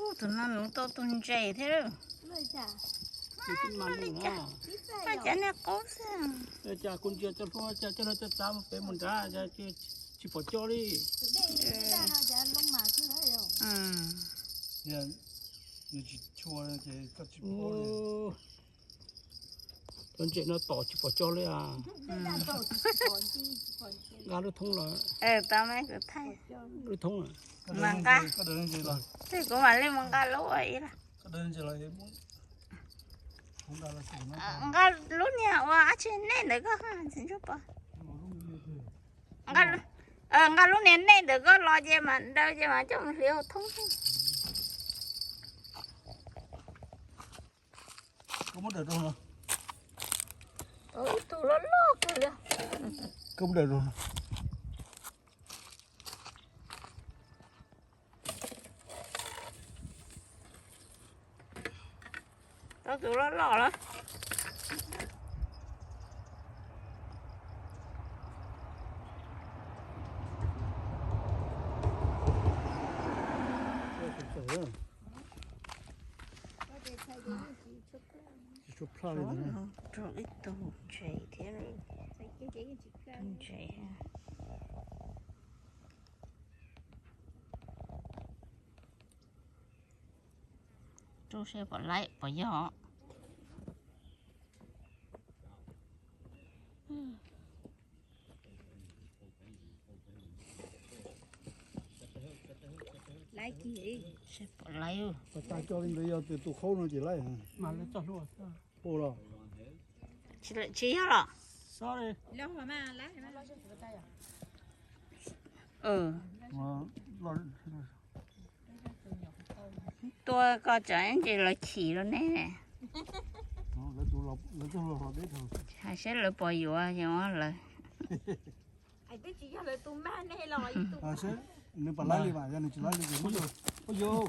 Tus no nuv tau tus ntses thiab. Li cas nej qub xwb. Cas kuv ntsia cov hlua cas coj hlua coj txav pem mus nrad, tsis pom coj li. Nws tsis tshua ces koj tsis pom. Cov ntses no tom tsis pom coj li. Nqa lub thoob los. Lub thoob. Mas nqa. Tej kuv mam li mus nqa lub ua ib lawm. Nqa lub niag ua dab tsi nej ntawd koj tsis ntsuj pov. Nqa lub niag nej ntawd koj los ces mas daws ces mas coj mus hliv hauv thoob xwb. Ib tug loj loj kawg li. Tau tus loj loj lawm. Rau ib tug ntses thiab. Ntses. Rau seb puas laib puas yog. Laib kiag. Seb puas laib. Pas tas coj li ntawd yog tus khaub no ces laib. Tsis yog los? Tua koj tsam ntses lawv chim rau nej. Hais seb lawv puas yuav lawv. Nws pom laib li mas yog nws tsis laib li ces muab yuav.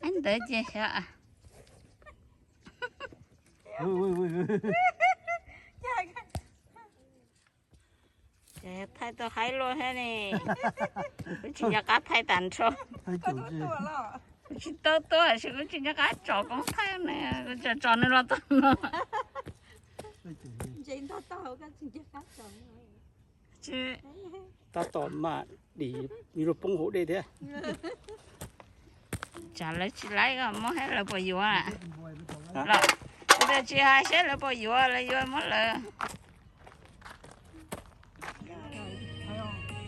Ntawd ces xyov. Thaij tau haib luaj thiab ne. Kuv tsis nco qab thaij tag nrho. Kuv tsis tau tuaj, kuv tsis nco qab tsom koob thaij ne, kuv tsom tsom nws los txog no. Tab tom mam dim nws los poob hauv dej thiab. Tsam lawv tsis laib koj muab saib lawv puas yuav. Los, kuv tias tsis hais seb lawv puas yuav, lawv yuav muab lawv.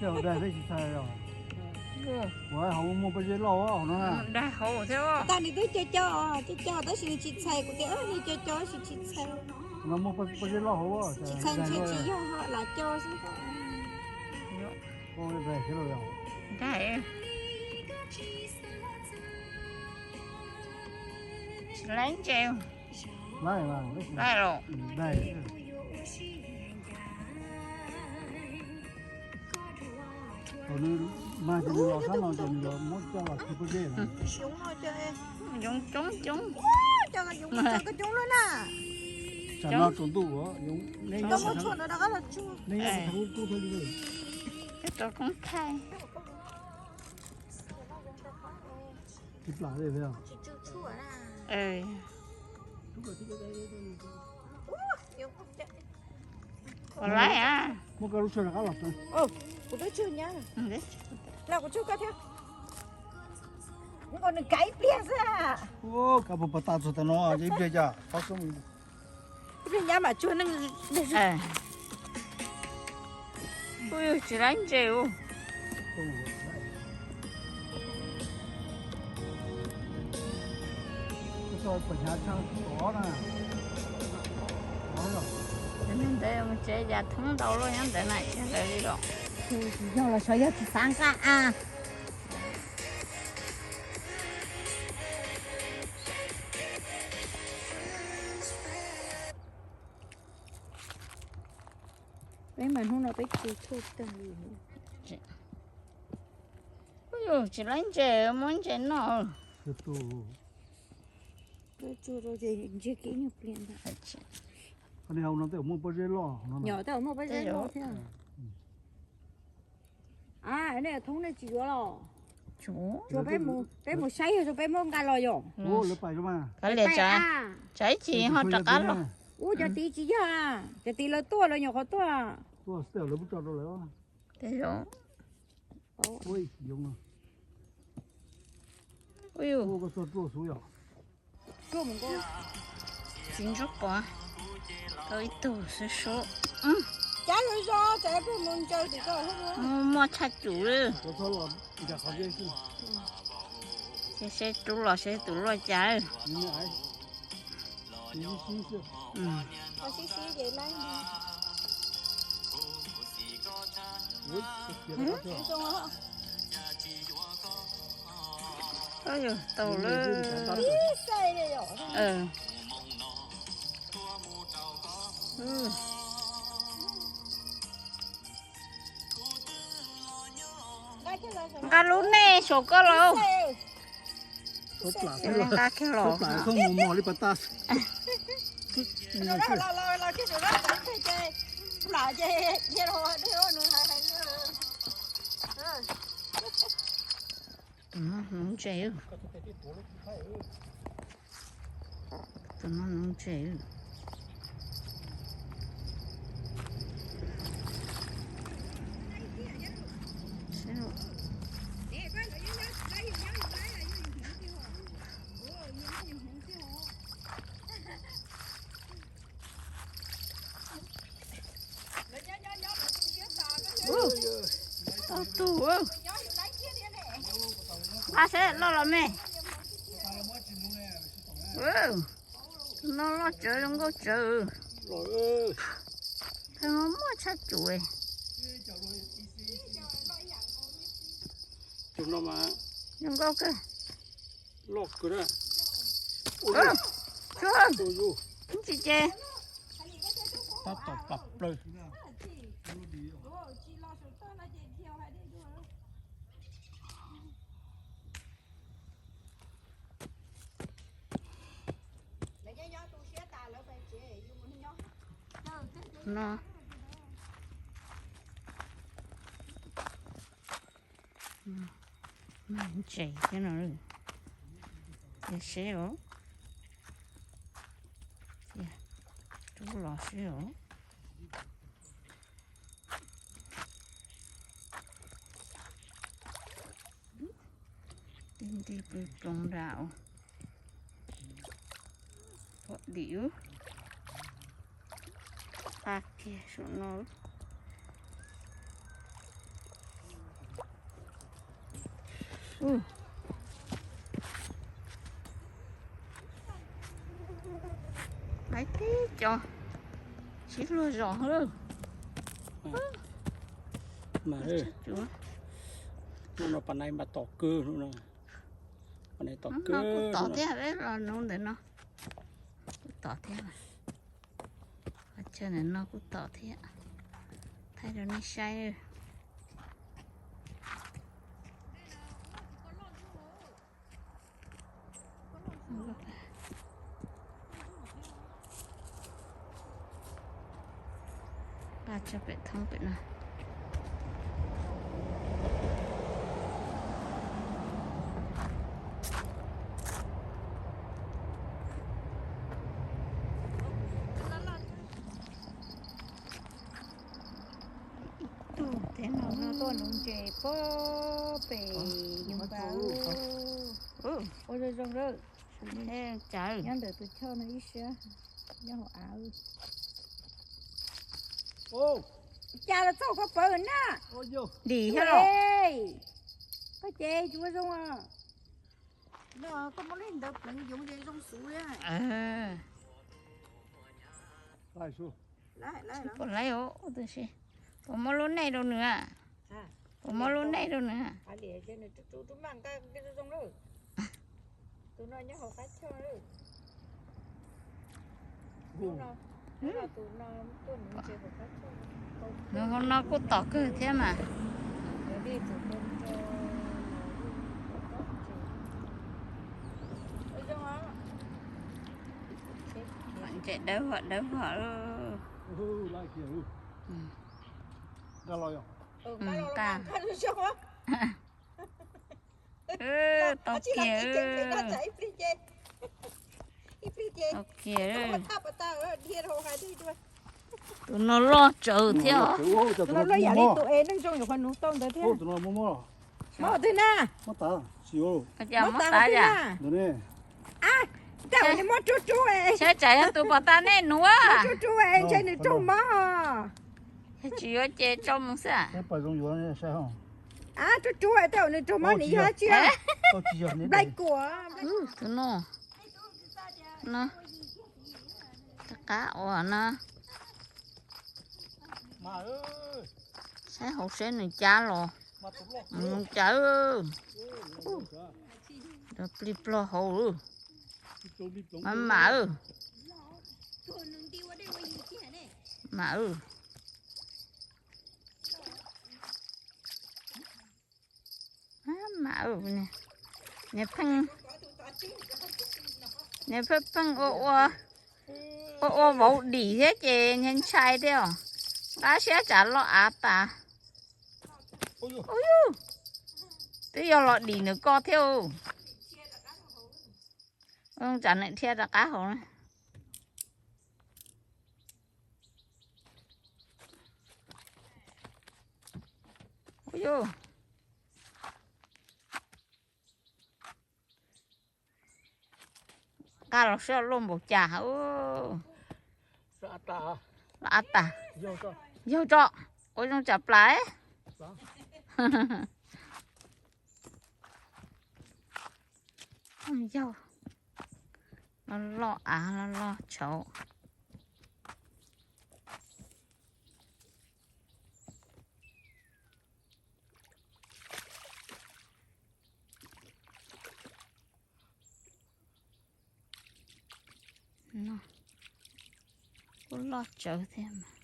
Ua hauv muaj pob zeb loj hauv no. Dag hauv thiab. Tag nws twb co co, co co tab sis nws tsis txhais, kuv tias nws co co tab sis tsis txhais. No muaj pob zeb loj hauv. Tsis txhais ntshe tsis yog, lam co xwb. Dag. Tsis laib ntses. Laib los. Nws mag ces nws los sab no ces nws los muab coj los khi pob zeb. Yoov coob coob. Tsam no tsaus ntuj. Tsis plam li. Puas laib a? Muab koj lub tshuaj rov qab los. Kuv twb tshuaj nyab. Los kuv tshuaj koj thiab. Nws kav ib pliag xwb. Kav puas pas tas txog tas no, ib pliag cas qhov xub. Ib pliag nyab mam tsuag neej. Tsis laib ntses u. Ntawd mus tsev cas thoob ntau luaj nyob ntawd na, tsis hais li los. Tsis yog los xyov yog tsis xav nqa a. Peb mas hnub no peb tsuag tag li. Tsis laib ntses, muab ntses noj. Peb tsuag rau ces ntsiag kiag ib nyuag pliag ntag. Qhov no tej zaum muaj pob zeb loj, tej zaum muaj pob zeb loj thiab. A, nej thoob nej tsis yuav los? Tsuav peb mus saib yog tsuav peb muab nqa los yom. Kav liam, tsam ib chim ho rov qab los. Ua cov tid tsis yog, cov tid lawv tuaj lawv nyuam qhuav tuaj. Txiv ntsuab pov tau ib tug xwb sub. Muaj tshaj cum li. Ces seb rub los seb tus luaj cas. Tau lawm. Nqa lub nej saum koj los. Nqa kiag los. Tus no hmoov ntse. Tus no hmoov ntse. Tau tug. Nqa seb loj los me. No loj tsawv zoo nkauj tsawv. Muaj tshaj cum. Zoo nkauj kawg. Tsis ces. Tab tom plam plaws. No. Ntses thiab no. Ces seb os. Rub los seb os. Nti nti pw ploov nram pom dim. Nqa kiag saum no. Hais tib co sib luag zos lawm. Mas no pas nais mas tom kawg no. Pas nais tom kawg. Kuj tom thiab, peb los nuv ntawm no. Kuj tom thiab. Qhov chaw ntawm no kuj tom thiab. Thaij rau nej saib. Nqa tso pem thoob pem no. Tug teb no no tuaj nuv ntses puag pem yoov npas. Ua zoo zoo lawm. Nyob ntawm tus choj no ib siab, nyob hauv av. Cas los txog koj pawg na. Dim thiab los. Koj ces tsis ua zoo os. Koj muab lub ntawd pleev yoov ces zoo xwb li. Puas laib os, tab sis puas muab lub nej rau nws? Puas muab lub nej rau nws? Nws hauv no kuj tom kawg thiab mas. Ntses dawb huv dawb huv. Nqa. Tau kiag. Tau kiag. Tus no loj tsawv thiab. Tus no loj yam li tus es neej zoo nyuam qhuav nuv tau ntawd thiab. Mob twg na? Mob tav yam. Saib tsam yog tus pom tas nej nuv. Rub rub ntshe nws raug mob. Tsis yuav ces tso mus xwb. Rub rub tej zaum nws raug mob nws yog tsi. Nplai kuam. Tus no, no, rov qab ua no. Saib hauv seb nws cab los. Nws cab. Plig plog hauv. Mam mam. Mam. Mam, nws pheej, nws pheej pheej ua, ua ua vauv dim thiab ces ntshai thiab os. Nqa siab tsam loj av tas. Ub yug, twb yog los dim nws ko thiab. Tsam nws dhia rov qab hauv. Ub yug. Nqa los sib loj npaum cas. Loj av tas. Yaug tso. Ua zoo tsam plas. Yaug. Loj loj av loj loj tshauv. Kuj loj tsawv thiab mas.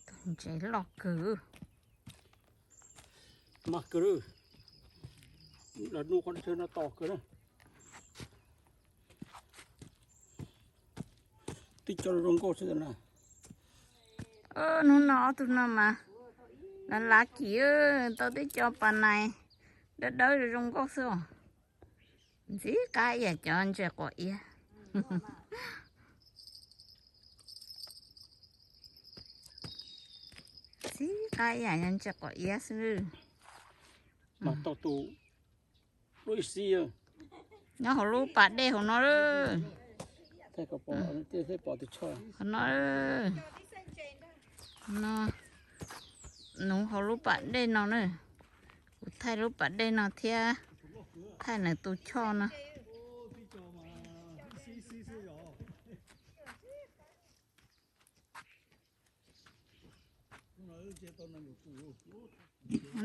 Tus ntses loj kawg. Mas kawg, los nug qhov chaw no tos kawg na. Tib co zoo nkauj xwb na. Hnub no ob tug no mas lav lav kim tau tib co pas nais dawb dawb zoo nkauj xwb os. Ntxim qab ib yam cov ntses quav iab. Ntxim qab ib yam cov ntses quav iab xwb. Mas tau tus Nyob hauv lub pas dej hauv no lawm. Hauv no, no, nuv hauv lub pas dej no na. Kuv thaij lub pas dej no thiab thaij nws tus choj no.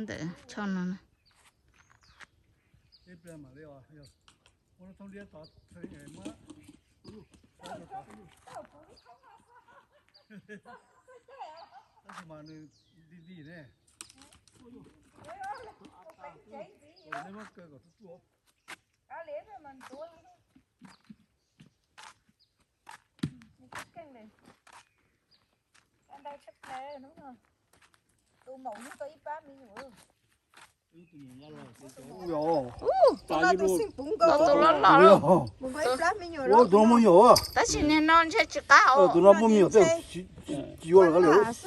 Ntawm choj no na. Tab sis mas nws di di ne. Tus maum nyuj tau ib plab me nyuam. Tus loj loj. Tus no muaj nyuam. Tab sis niag no ntshe tsis qab hauv. Tus no muaj me nyuam,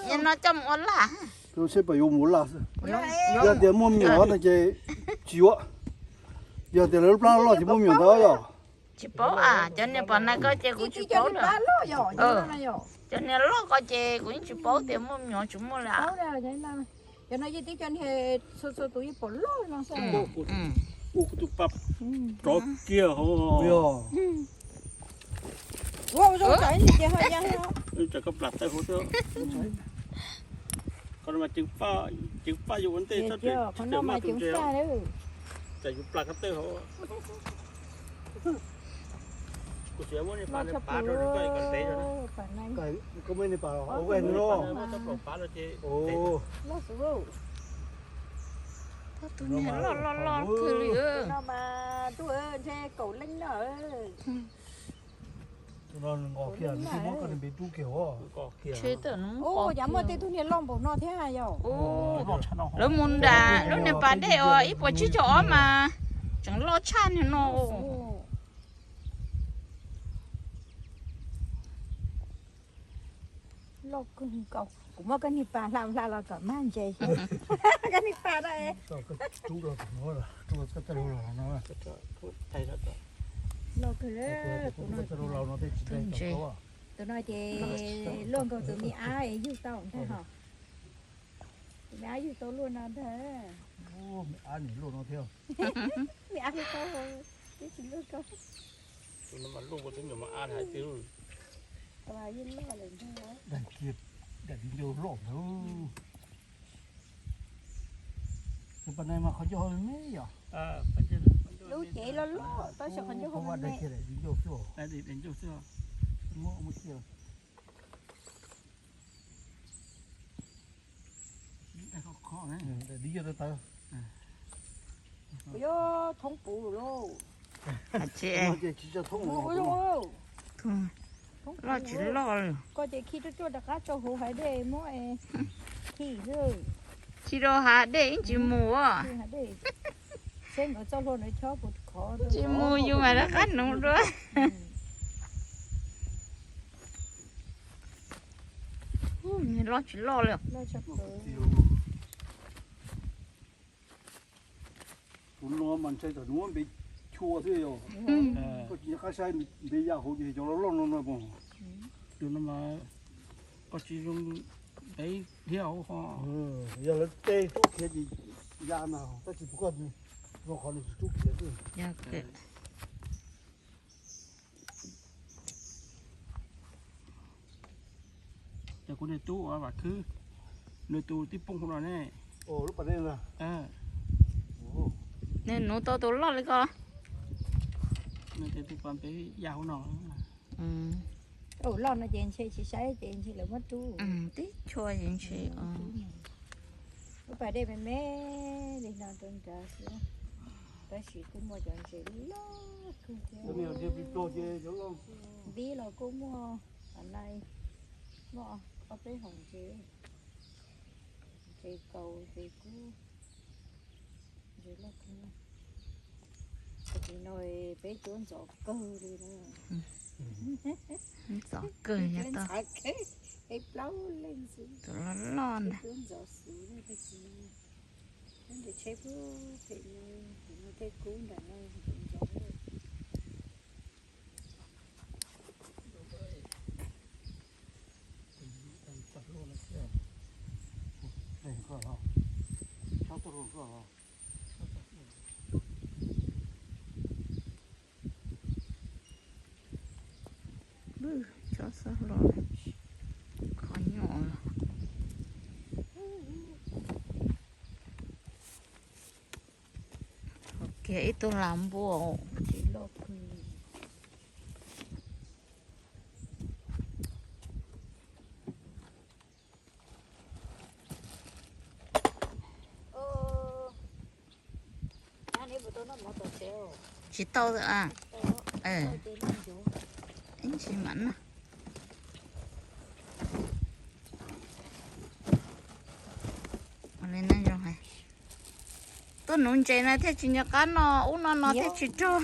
niag no coj mus ua laj. Seb puas yuav mus ua laj xwb. Yog tias muaj me nyuam no ces tsis yuav. Yog tias lawv plab loj ces muaj me nyuam ntawd yog. Tsis paub a, cov niag pom nais ko ces kuv tsis paub lawm. Cov niag loj ko ces kuv yeej tsis paub tias muaj me nyuam tsis muaj li. Cov no yeej tib co niag txhua txhua tus yeej pom loj no xwb. Ua kuv tus pa rov kiag hauv. Tsam koj plam tawg hauv xwb. Qhov no mas ceev faj, ceev faj yus ua ntej txhob tseem ua tus ntses. Tsam yus plam koj tawg hauv. Koj muaj ib niag pas los, ua ib no. Loj xwb. Tau tus niag loj loj loj kawg li. Tus no mas ntuj, ntshe kaum leej no. Tus no nqos kiag, nws twb muab koj niag npe rub kiag os. Ua cas muaj tej tug niag loj npaum no thiab yom? Lawv mus nram lub niag pas dej uas ib puas tsib caug ob mas tseem loj tshaj niag no. Loj kawg nkaus. Kuv muab koj niag pas hla hla los kom mag ntses. Koj niag pas da. Loj kawg. Tus no ces luaj nkaus tus me ab es yug tau ntag hos. Tus me ab yug tau luaj no ntag. Me ab nim luaj no thiab. Me ab luaj tau, twb tsis luaj koj. Daim kiag, daim viv ncaus loj ntag. Tus pas nees mas qhov ncauj me me yom. Lub cev loj loj, tab sis qhov ncauj me me. Daim viv ncaus xwb. Daim viv ncaus tawv tawv. Kuv yuav thoob puv lauj. Loj tsis loj li. Koj ces khi ruaj ruaj rov qab tso hauv hav dej muab khi xwb. Khi rau hav dej ib tsis mus. Seb nkawd txoj hlua ntawd chob puas khov. Tsis mus yus mam rov qab nuv dua. Loj tsis loj li. Tus no mas ntshai tsam nws muab npe chua xwb yog. Koj tsis nco qab saib npe ya hauv ces cov loj loj no no pom. Tus no mas koj tsis zoo npe thiab hauv ho. Yog lawv tej rub khiav ces ya mas tab sis pom koj zoo qhov nws tsis rub khiav xwb. Ces kuv niag tub ua Vam Khwb, nws tus tib poob hauv no ne. Nws nuv tau tus loj li ko. Nws tus pas pem ya hauv no. Loj no ces ntshe tsis saib ces ntshe lawv muab rub. Tib chua ces ntshe. Lub pas dej me me li no rau nrad xwb, tab sis kuj muaj cov ntses loj kawg thiab. Npib los kuj muaj, nai muaj ob peb hom ntses, ntses kaus ntses kub, ntses loj kawg. Tam sim no peb cuab ntxov kawg li na. Ntxov kawg, peb plaub leeg xwb, tus loj loj ntag. Cuab ntxov xwb, peb ntses tsheb pub pem no, tej kub nram no ntxov. Chob xob hlo, kho nyuaj. Kiag ib tug las npua. Tsis tau a. Ib ntsis mam noj. Tuaj nuv ntses no thiaj tsis nco qab noj ub no no thiaj tsis rog.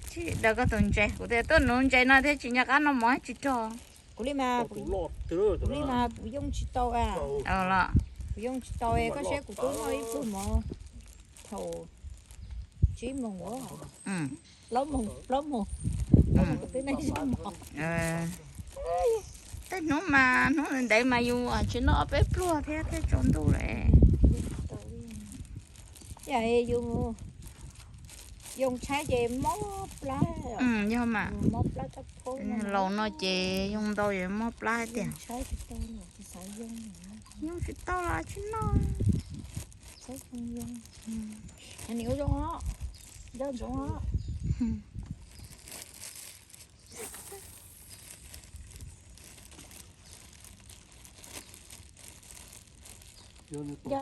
Tsis daws koj tus ntses, kuv tias tuaj nuv ntses no thiaj tsis nco qab noj mov tsis rog. Kuv li mas, kuv li mas kuv yooj tsis tau a. Los kuv yooj tsis tau, koj saib kuv twb noj ib pluag mov thaum tsib moos, plaub moos, plaub moos, twb noj ib zaug mov. Tej hnub mas hnub ntev mas yus tsis noj ob peb pluag thiab thiaj tsaus ntuj lawm. Yog yus yoo tshaib ces mob plab, yog mas mob plab kab phob. Laus no ces yoo ntau ces mob plab tiag. Tshaib tsis tau, yoo tsis tau los tsis noj. Nim ua zoo os, nco ntsoov os. Yog nws pom